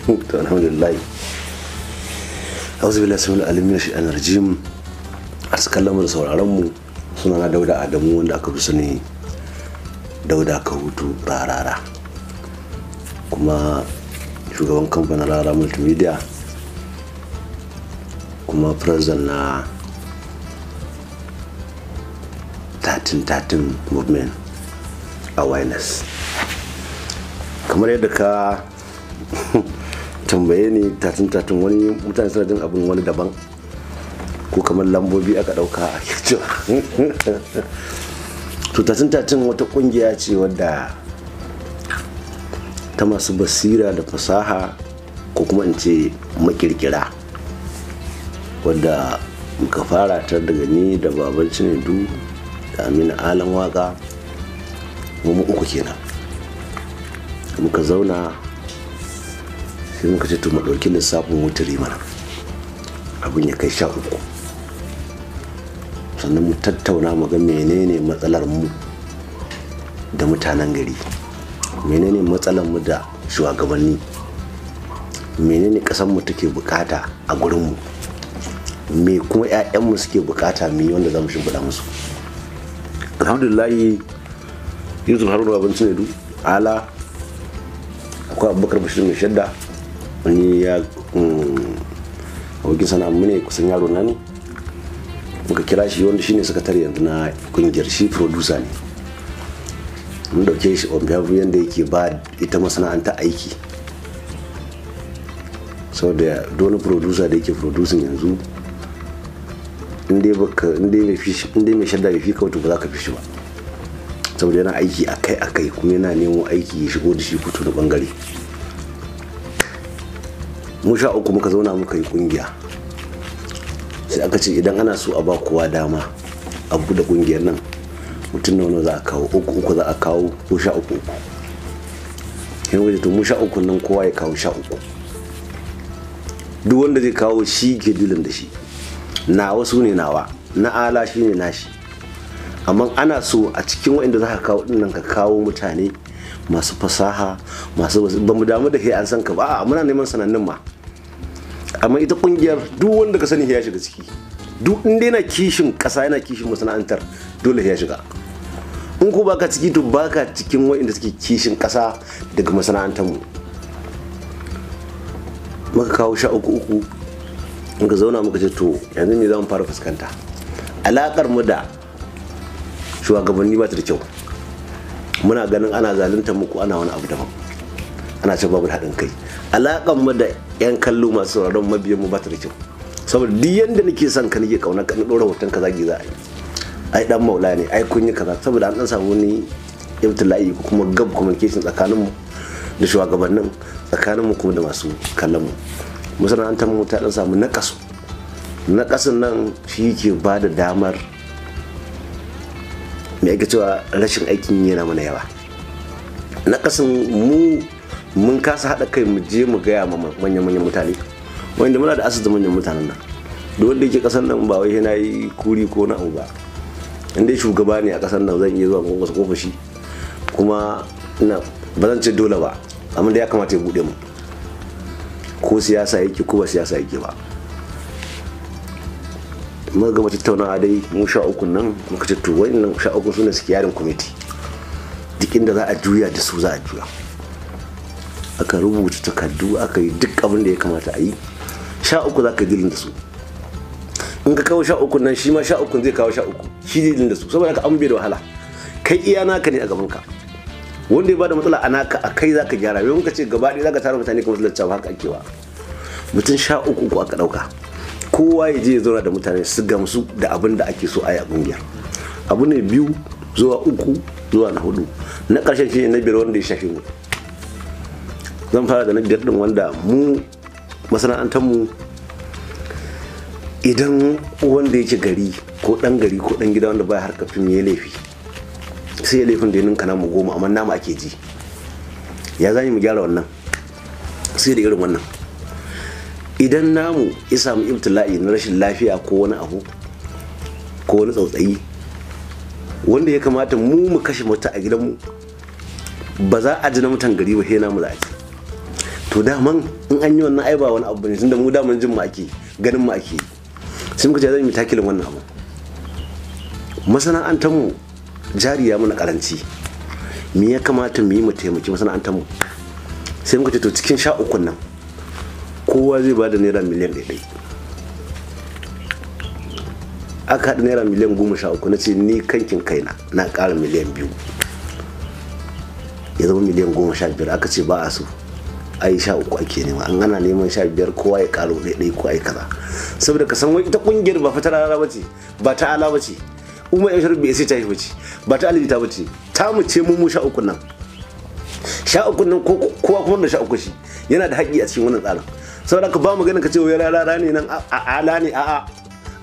To alhamdulillah. Auzu billahi samil alim min shaitanir rajim. A kallon mu da sauraron mu, sunana Dauda Adamu, wanda aka fi sani Dauda Kahutu Rarara, kuma shugaban kamfanin Rara Multimedia, kuma president na 1313 Movement Awareness. Kamar yadda ka tambaye ni, 1313, wani mutane suna jin abin wani daban, ko kamar lambobi aka dauka a cewa. To, 1313 wata kungiya ce wadda ta masu basira da fasaha, ko kuma in ce makirkira, wadda muka fara ta daga ni da Baban Cinedu da Aminu Alan Waka, mu uku kenan. Muka zauna, sai muka ce to, mu ɗauki lissafin wuturi mana, abin ya kai 13, sannan mu tattauna mu ga menene matsalar mu da mutanen gari, menene matsalar mu da shugabanni, menene ƙasar mu take bukata a gurin mu, me kuma 'ya'yanmu suke bukata mu yi wanda za mu shimfiɗa musu. Alhamdulillahi, Yusuf Haruna, Baban Cinedu, Ala, akwai Abubakar Bashir Mai Shadda, wani ya abokin sana'a mu ne, kusan yaro na ne. Muka kira shi, wanda shine sakatare yanzu na kungiyar, shi producer ne. Mun dauke shi on behalf yanda yake ba ita masana'anta aiki, saboda wani producer da yake producing yanzu, in dai mai shadda bai fi ka, wato ba za ka fi shi ba, saboda yana aiki akai akai, kuma yana nemo aiki ya shigo da shi fito da bangare. Mu 13 muka zauna muka yi kungiya. Sai aka ce idan ana so a ba kowa dama a buɗe kungiyar nan, mutum nawa za a kawo? Uku uku za a kawo ko 13 uku? Sai muka ce to, mu 13 nan, kowa ya kawo 13. Duk wanda zai kawo, shi ke dealing da shi. Nawa su ne nawa, na Ala shi ne nashi. Amma ana so a cikin waɗanda za ka kawo ɗin nan, ka kawo mutane masu fasaha, masu ba mu damu da kai an san ka ba. A'a, muna neman sanannun ma, amma ita kungiyar duk wanda ka sani ya shiga ciki. Duk inda yana kishin kasa, yana kishin masana'antar, dole ya shiga. In ko baka ciki, to baka cikin waɗanda suke kishin kasa daga masana'antar mu. Muka kawo 13 uku, muka zauna, muka ce to, yanzu me za mu fara fuskanta? Alakar mu da shugabanni ba ta da kyau. Muna ganin ana zalunta mu ko ana wani abu daban, ana ce babu haɗin kai. Alakan mu da yan kallo, masu sauraron, mabiyan mu ba ta da kyau, saboda duk yanda nake son ka, nake kauna ka, na ɗora hoton ka, zagi za a yi, ai dan maula ne, ai kun yi kaza, saboda an dan samu wani ibtila'i ko kuma gap communication tsakanin mu da shugabannin, tsakanin mu kuma da masu kallon mu. Masana'antar mu ta dan samu nakasu. Nakasun nan shi ke ba da damar me ake cewa rashin aikin yana mana yawa. Nakasun mu, mun kasa haɗa kai mu je mu gaya ma manyan-manyan mutane, wanda muna da asusu manyan mutanen nan. Da wanda yake kasan nan, ba wai yana yi kuri ko na abu ba, inda shugaba ne a kasan nan, zan iya zuwa kwankwasa kofa shi, kuma ina ba zan ce dole ba, amma da ya kamata ya buɗe mu, ko siyasa yake ko ba siyasa yake ba. Muka gama tattaunawa dai, mu 13 nan, muka ce to, wa'annan 13 sune steering committee. Duk inda za a juya, da su za a juya. Aka rubuta takardu, aka yi duk abin da ya kamata a yi. 13 za ka dealing da su. In ka kawo 13 nan, shi ma 13 zai kawo 13, shi dealing da su. Saboda haka an bai da wahala. Kai iya naka ne a gaban ka. Wanda ya bada matsala a naka, a kai za ka gyara. Yau muka ce gaba ɗaya za ka tara mutane ka matsalar cewa haka ake wa mutum 13 uku aka ɗauka. Kowa ya je ya zauna da mutane su gamsu da abin da ake so a yi a ƙungiyar. Abu ne biyu zuwa uku zuwa na hudu, na ƙarshen shi ne na biyar, wanda ya shafi mu. Zan fara da na biyar din, wanda mu masana'antar mu, idan wanda yake gari ko dan gari ko dan gida wanda baya harkar fim ya laifi, sai ya laifin da ya ninka namu 10, amma namu ake ji. Ya zani mu gyara wannan? Sai da irin wannan. Idan namu ya samu ibtila'i na rashin lafiya ko wani abu ko wani tsautsayi, wanda ya kamata mu mu kashe mota a gidanmu, ba za a ji na mutan gari ba, sai namu za a ji. To daman in an yi wannan ai ba wani abu ne, tunda mu daman jin mu ake, ganin mu ake. Sai muka ce zan yi takilin wannan abu. Masana'antar mu jari ya mana karanci, me ya kamata mu yi mu taimaki masana'antar mu? Sai muka ce to cikin 13 nan kowa zai ba da naira miliyan 1. Aka haɗa naira miliyan 13, na ce ni kankin kaina na ƙara miliyan 2, ya zama miliyan 15. Aka ce ba a so, ai 13 ake nema, an ana neman 15, kowa ya ƙaro ɗaya ko ai kaza. Saboda ka san ita ƙungiyar ba fa ta rara bace, ba ta ala bace, Umar M Sharif bai sai ta yi bace, ba ta alita bace, ta mu ce mu 13 nan. 13 nan kowa kuma da 13 shi yana da haƙƙi a cikin wannan tsarin. Saboda ka ba mu ganin ka ce wai rara ne nan ala ne, a'a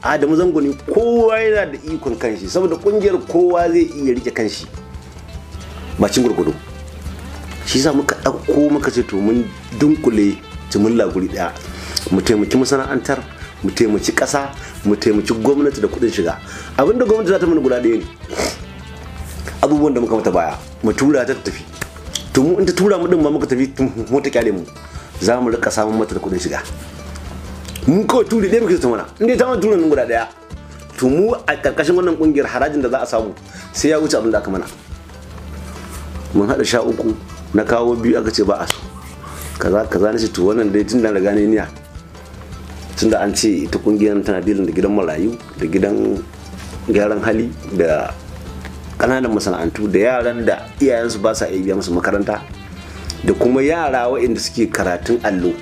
Adamu Zango ne, kowa yana da ikon kanshi, saboda kungiyar kowa zai iya rike kanshi bacin gurgudu. Shi sa muka ɗauko muka ce to mun dunkule jimilla guri ɗaya, mu taimaki masana'antar, mu taimaki ƙasa, mu taimaki gwamnati da kuɗin shiga. Abinda gwamnati za ta mana guda ɗaya ne, abubuwan da muka mata baya mu tura ta tafi. To mu in ta tura mu ɗin ma muka tafi, mu ta kyale mu, za mu rika samun mata da kuɗin shiga. Mu kawai turi ɗaya muke ta mana, in dai ta mana turan guda ɗaya, to mu a ƙarƙashin wannan ƙungiyar harajin da za a samu sai ya wuce abin da aka mana. Mun haɗa 13, na kawo 2, aka ce ba a so kaza kaza. Na ce to wannan dai tun da na gane niyya, tun da an ce ita ƙungiyar tana dilin da gidan marayu da gidan gyaran hali da ƙananan masana'antu da yaran da iyayensu ba sa iya biya musu makaranta, da kuma yara waɗanda suke karatun allo,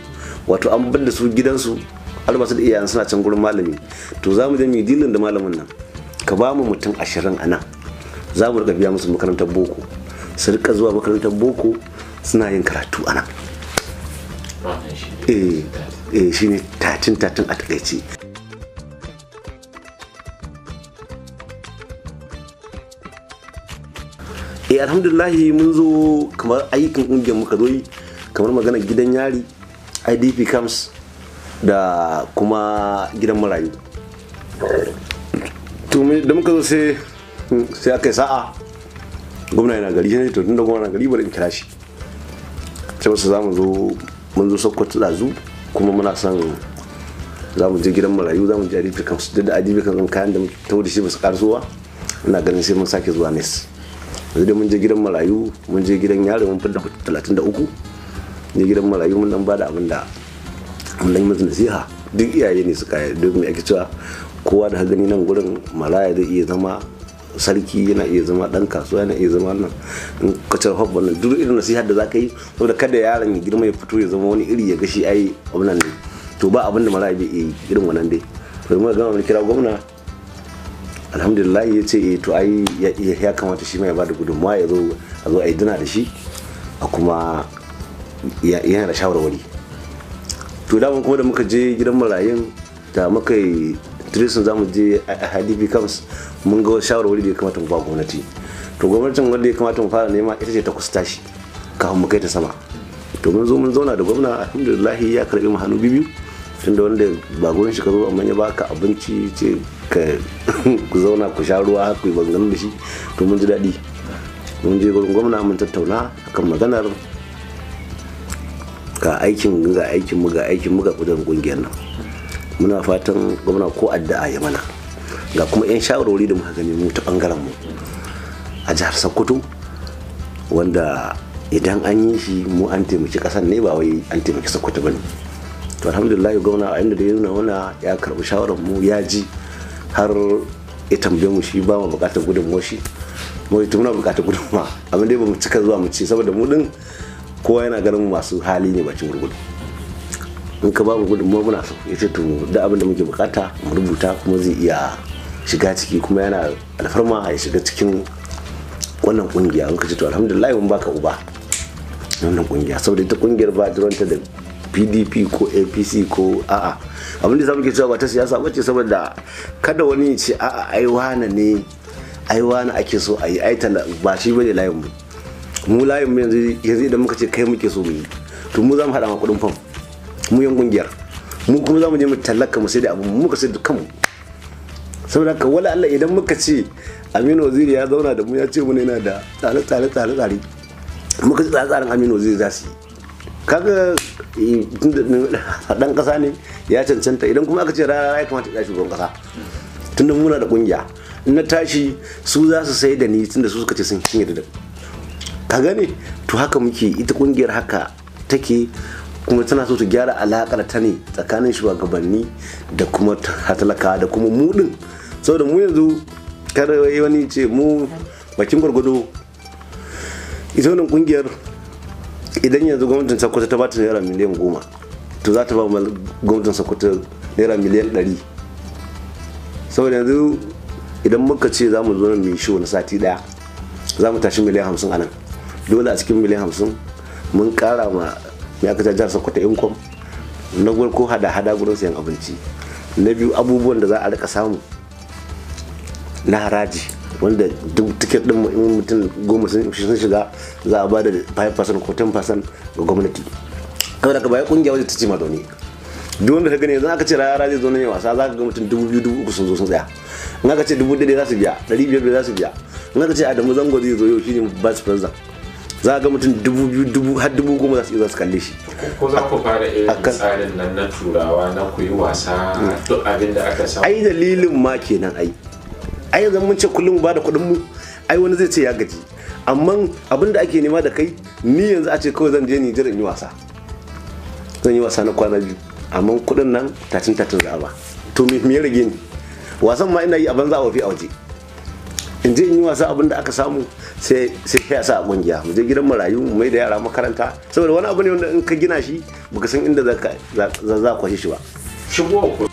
wato an bar da su gidansu albasu da iyayen suna can gurin malami. To za mu je mu dilin da malamin nan, ka ba mu mutum 20 a nan, za mu rika biya musu makarantar boko, su rika zuwa makarantar boko suna yin karatu a nan. Eh shine 13 a takaice. Alhamdulillah mun zo kamar aikin kungiyar muka zo yi, kamar magana gidan yari, IDP camps da kuma gidan marayu. To da muka zo sai aka yi sa'a gwamna yana gari, sai to tunda gwamna gari bari in kira shi, sai wasu za mu zo, mun zo Sokoto ɗazu kuma muna son za mu je gidan marayu, za mu je IDP camps. Duk da IDP camps kayan da muke taho da shi ba su karasowa, ina ganin sai mun sake zuwa nes. Yanzu dai mun je gidan marayu, mun je gidan yari, mun fidda 33, je gidan marayu mun dan bada abin da mun dan yi musu nasiha. Duk iyaye ne suka yi, duk mai ake cewa kowa da gani nan gurin maraya zai iya zama sarki, yana iya zama dan kasuwa, yana iya zama nan in ka cire hobba nan, duk irin nasihar da zaka yi saboda kada yaron ya girma ya fito ya zama wani iri ya ga shi ai abin nan ne. To ba abin da maraya bai iya yi irin wannan dai. To muka gama mun kira gwamna, alhamdulillah ya ce to ai ya kamata shi ma ya bada gudunmawa, ya zo a zo a yi dina da shi, a kuma yana da shawarwari. To da kuma da muka je gidan marayun da muka yi tracing za mu je IDP camps, mun ga shawarwari da ya kamata mu ba gwamnati. To gwamnatin wanda ya kamata mu fara nema ita ce ta kusa tashi kafin mu kai ta sama. To mun zo mun zauna da gwamna, alhamdulillah ya karbi mu hannu biyu, tunda wanda ba gurin shi ka zo amma ya baka abinci ce ka ku zauna ku sha ruwa ku yi maganganu da shi, to mun ji daɗi. Mun je gurin gwamna mun tattauna akan maganar ga aikin ga aikin mu ga aikin mu ga kudin kungiyar nan. Muna fatan gwamna ko addu'a ya mana, ga kuma yan shawarwari da muka gani mu ta bangaren mu a jihar Sokoto, wanda idan an yi shi mu an taimaki kasan ne, ba wai an taimaki Sokoto bane. To alhamdulillah gwamna a inda da ya nuna mana ya karɓi shawarar mu, ya ji har ya tambaye mu shi ba mu buƙatar gudunmuwar shi, mu ita muna buƙatar gudunmuwa, amma dai ba mu cika zuwa mu ce saboda mu din kowa yana ganin mu masu hali ne bakin gurgudu. In ka ba mu gudunmuwa muna so, ya ce to da abin da muke buƙata mu rubuta, kuma zai iya shiga ciki, kuma yana alfarma ya shiga cikin wannan kungiya. In ka ce to alhamdulillah mun baka uba wannan kungiya, saboda ita kungiyar ba jiranta da PDP ko APC ko a'a. Abin da zamu ke cewa ba ta siyasa bace, saboda kada wani ya ce a'a ai wane ne, ai wane ake so ayi, ai tala ba shi bane layin mu. Mu layin mu yanzu idan muka ce kai muke so mu yi, to mu zamu hada ma kudin fam mu yan kungiyar, mu kuma zamu je mu tallaka mu sai da abu mu muka sai da kanmu. Saboda haka wala Allah idan muka ce Aminu Waziri ya zauna da mu ya ce mu yana da tsare tsare tsare tsare, muka ce tsare tsaren Aminu Waziri za su yi, Kaga dan kasa ne ya cancanta. Idan kuma aka ce Rarara ya kamata ya shugaban kasa, tunda muna da kungiya, in na tashi su za su sai da ni, tunda su suka ce sun yarda da ka gane. To haka muke, ita kungiyar haka take, kuma tana so ta gyara alakar ta ne tsakanin shugabanni da kuma talaka da kuma mu din. Saboda mu yanzu kada wani ce mu bakin gwargwado ita wannan kungiyar, idan yanzu gwamnatin Sokoto ta bata naira miliyan 10, to za ta ba gwamnatin Sokoto naira miliyan 100. Saboda yanzu idan muka ce za mu zo nan mu yi show na sati daya, za mu tashi miliyan 50 a nan. Dole a cikin miliyan 50 mun kara ma ya aka jihar Sokoto income na ko hada-hada gurin sayan abinci, na biyu abubuwan da za a rika samu na haraji, wanda duk ticket din mutum 10 sun shiga za a bada 5% ko 10% ga gwamnati. Kawai daga baya kungiya wajen ta ce ma zaune, duk wanda ka gani yanzu aka ce Rarara zai zo nan wasa, za ka ga mutum 2000, 3000 sun zo sun tsaya. In aka ce 1000 za su biya, 500 za su biya. In aka ce Adamu Zango zai zo yau, shine vice president, za ga mutum 2000, dubu har 10,000 za su iya su kalle shi. Ko za ku fara irin tsarin nan na Turawa na ku yi wasa duk abin da aka samu? Ai dalilin ma kenan. Ai yanzu mun ce kullum mu bada kuɗin mu, ai wani zai ce ya gaji. Amma abin da ake nema da kai, ni yanzu a ce kawai zan je Nijar in yi wasa, zan yi wasa na kwana 2, amma kuɗin nan tatin tatin za a ba. To me ya rage ni? Wasan ma ina yi a banza a wafi a waje. In je in yi wasa, abin da aka samu sai ya sa a kungiya, mu je gidan marayu, mu mai da yara makaranta. Saboda wani abu ne wanda in ka gina shi baka san inda za ka kwashe shi ba. Shigo ku.